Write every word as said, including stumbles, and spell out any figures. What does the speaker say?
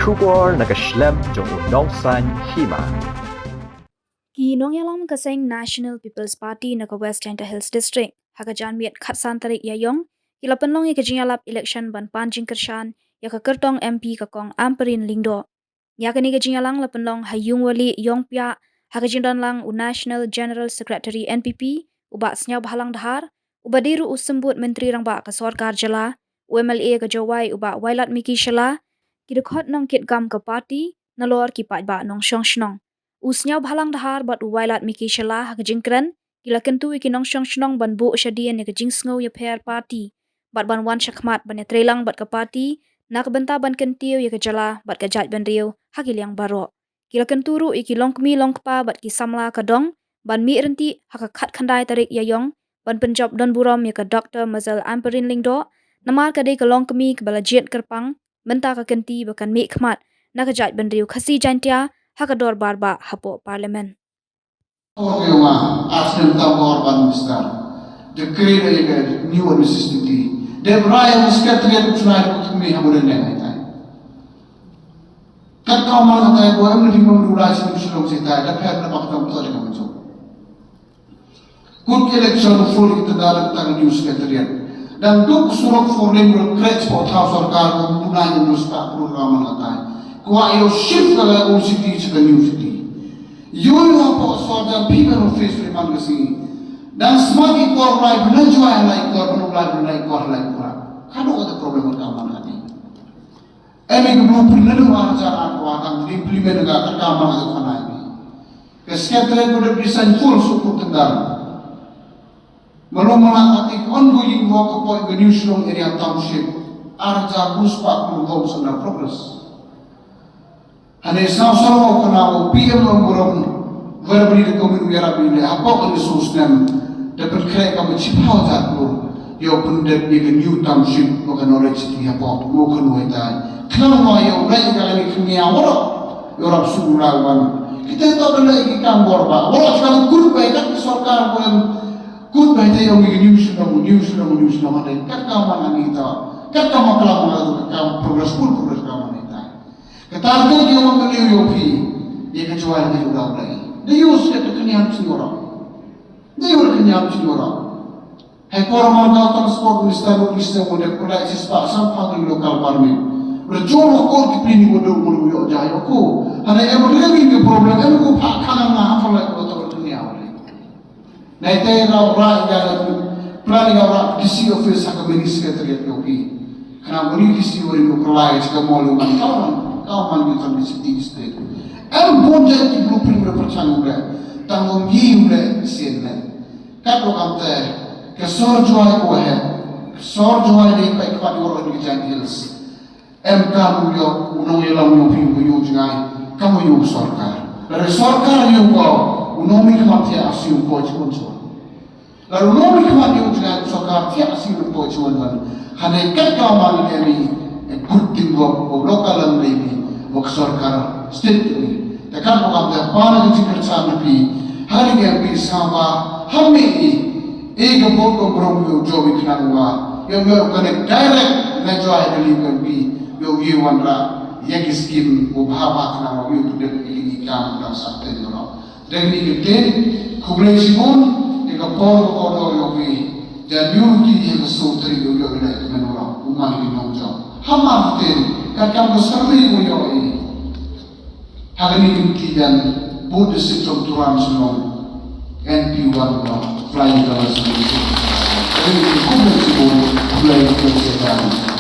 Khubor na ka shlem jong u nongsan hima. Ki nongïalam ka seng National People's Party na ka West Jaintia Hills District ha ka janmiet khatsan tarik Ïaiong ki la pynlong ïa ka jingïalap election ban pan jingkyrshan ïa ka kyrtong M P ka Kong Ampareen Lyngdoh. Ïa kane ka jingïalang la pynlong ha Ïungwali Ïongpiah ha ka jingdonlang u National General Secretary N P P u Bah Sniawbhalang Dhar, uba dei ruh u symbud Myntri Rangbah ka Sorkar Jylla, u M L A ka Jowai u Bah Wailadmiki Shylla, ki dkhot nongkitkam ka party, nalor ki paidbah nongshong shnong. U Sniawbhalang Dhar bad u Wailadmiki Shylla ha ka jingkren ki la kyntu ïa ki nongshong shnong ban buh shadien ïa ka jingsngew ïapher party bad ban wan shakhmat ban ïatreilang bad ka party na ka bynta ban kyntiew ïa ka jylla bad ka jaitbynriew ha ki liang baroh. Ki la kyntu ruh ïa ki longkmie longkpa bad ki samla ka dong ban mih ryntih ha ka khatkhyndai tarik Ïaiong ban pynjop donburom ïa ka Doctor Mazel Ampareen Lyngdoh, namar ka dei ka longkmie kaba la jied kyrpang, mynta ka kynti ba kan mih khmat na ka jaitbynriew Khasi Jaintia ha ka dorbar bah hapoh Parliament. Or ke wa asnem tam or ban minister. The create a new necessity. Dem rai a secretariat tonight with me ha bulan neng ai tai. Kat kau man atai bo em ni bim dula si Shillong si tai da pher da bak tam to de kam jo. Kut election full kita dalam tang new secretariat. Dan duk surok four lane road create spot house sorkar ko punai ni nus pak pru raman atai. Kwa yo shift ka la old city sa ka new city. Yo yo po sorkar people of face riman ka si. Dan smart ikor lai bina jua lai ikor bina lai bina ikor lai ikor. Kadu ada problem ka man kani. Emi ke blueprint na dua hajar arphew tang implement ka ka man ka khanai. Ka secretary ko da design full suku tendar. Malum mala ati ongoing work ko ka New Shillong Area Township. Arja buspa ko works under progress. Hane saw saw ko na ko P M lo burom verbally recommend we are in the hapok ni susnem. Da pynkreh ka ma chiphaw jat ko. Yo pyndep ïa ka new township wa ka knowledge city hapok mo ka nuai tai. Khnang wa yo lai ka ni khmia waro. Yo rap su la wan. Kita to da lai ki kam bor ba. Waro chang kut bai kat sorkar wan. Kut bai te yo mi new Shillong, new Shillong, new Shillong. Kat ka ma ni ta. Kat ka ma klam ma ka progress full progress ka ma ni ta. Ka target ki ong ka liu ïoh phi. Ïa ka Jowai ka Jowai. Da use ka tu kniam chi ora. Da use kniam chi ora. Hai por mar ka transport minister, minister mo de kulai sis pa sam pa local permit. Berjong ko ki pini mo do mo ïoh jai ko. Hana em re ni ke problem em ko pa kana na ha fa lai ko to kniam. Nai te rau ra ïa la plan ïa ra D C office ha ka mini secretariat ko pi. Kana mini D C wari ko kelai chika mo lu man kau man kau man ni tan di city state. Em bon jai ki blueprint re perchang ule tang ong yi ule sien le. Kat lo kam te ke sor Jowai ko he ke sor Jowai de pai kwat waro ni Jaintia Hills. Em kam ïoh u nongïalam ïoh phi u ïoh jngai kam ïoh sorkar. Lada sorkar ïoh ko u nongmihkhmat thiah asi u poi chibun chibun. Lada u nongmihkhmat ïoh jngai u sorkar thiah asi u poi chibun chibun. Hane kat ka man ni a good thing ko u local am ni ni u sorkar state ni. Te kat ko kam te pa na ki jingkyrchan na phi. Hane ki M P sawa hame i. E ka bor ko bro ïoh job i khnang wa. Ïoh ïoh connect direct na Jowai Delhi ko M P. Ïoh ïoh wan ra ïa ki scheme u bha bha khnang wa ïoh tu dep i ki kam dang sa ten ro. Deng ni ki ten khublei shibun ïa ka por ko do ïoh wi. Jan ïoh ki ïa ka so tri ïoh ïoh ïa ka men ro. U man ki nong jong. Hamar ten ka kam ko survey ko ïoh i. Hagani ki tijan bud de sitrom turan Shillong N P one ba flying colors. Hagani ki kumne sibun flying colors.